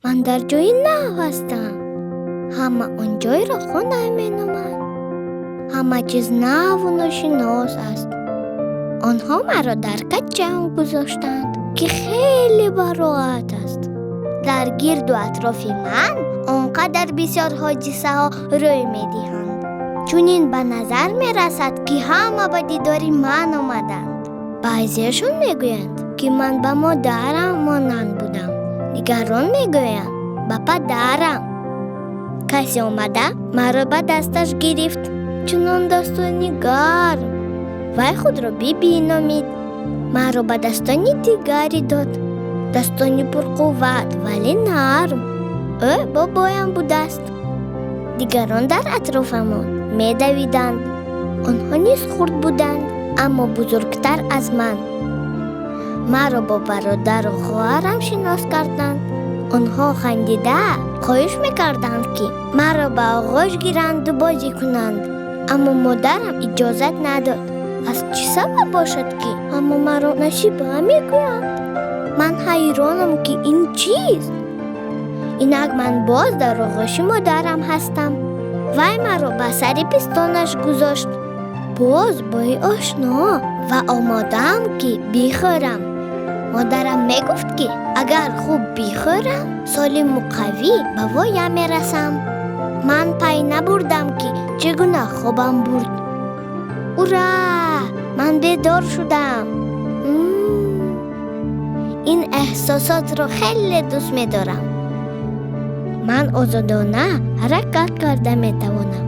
Ман дар ҷои нав ҳастам. Ҳама он ҷойро хона меноманд. Ҳама чиз наву ношинос аст. Онҳо маро дар качам гузоштанд, ки хеле бароҳат аст. Дар гирду атрофи ман он қадар бисёр ҳодисаҳо рӯй медиҳанд. Чунин ба назар мерасад, ки ҳама ба дидори ман омаданд. Баъзеашон мегӯянд, ки ман ба модарам монанд будам. Дигарон мегӯянд, ба падарам. Касе омада маро ба дасташ гирифт. Чунон дастони гарм. Вай худро Биби номид. Маро ба дастони дигаре дод. Дастони пурқувват, вале нарм. Ӯ бобоям будааст. Дигарон дар атрофамон медавиданд. Онҳо низ хурд буданд, аммо бузургтар аз ман. Маро бо бародару хоҳарам шинос карданд. Онҳо хандида хоҳиш мекарданд, ки маро ба оғӯш гиранду бозӣ кунанд. Аммо модарам иҷозат надод. Аз чӣ сабаб бошад, ки ҳама маро Насиба мегӯянд? Ман ҳайронам, ки ин чист? Инак ман боз дар оғӯши модарам ҳастам. Вай маро ба сари пистонаш гузошт. Боз бӯи ошно ва омодаам, ки бихӯрам. Модарам мегуфт, ки агар хуб бихӯрам, солиму қавӣ ба воя мерасам. Ман пай набурдам, ки чӣ гуна хобам бурд. Ура! Ман бедор шудам. Ин эҳсосотро хеле дӯст медорам. Ман озодона ҳаракат карда метавонам.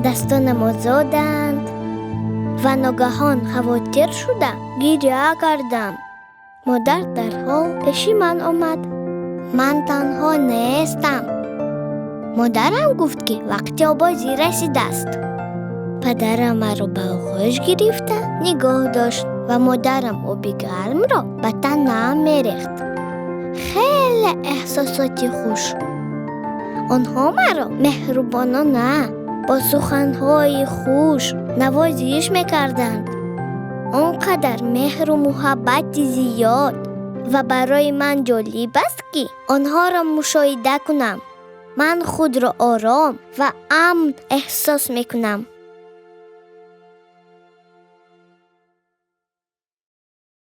Дастонам озоданд ва ногаҳон хавотир шуда гиря кардам. Модар дарҳол пеши ман омад. Ман танҳо нестам. Модарам гуфт, ки вақти обозӣ расидааст. Падарам маро ба оғӯш гирифта нигоҳ дошт ва модарам оби гармро ба танаам мерехт. Хеле эҳсосоти хуш. Онҳо маро меҳрубонона бо суханҳои хуш навозиш мекарданд. Он қадар меҳру муҳаббати зиёд ва барои ман ҷолиб аст, ки онҳоро мушоҳида кунам. Ман худро ором ва амн эҳсос мекунам.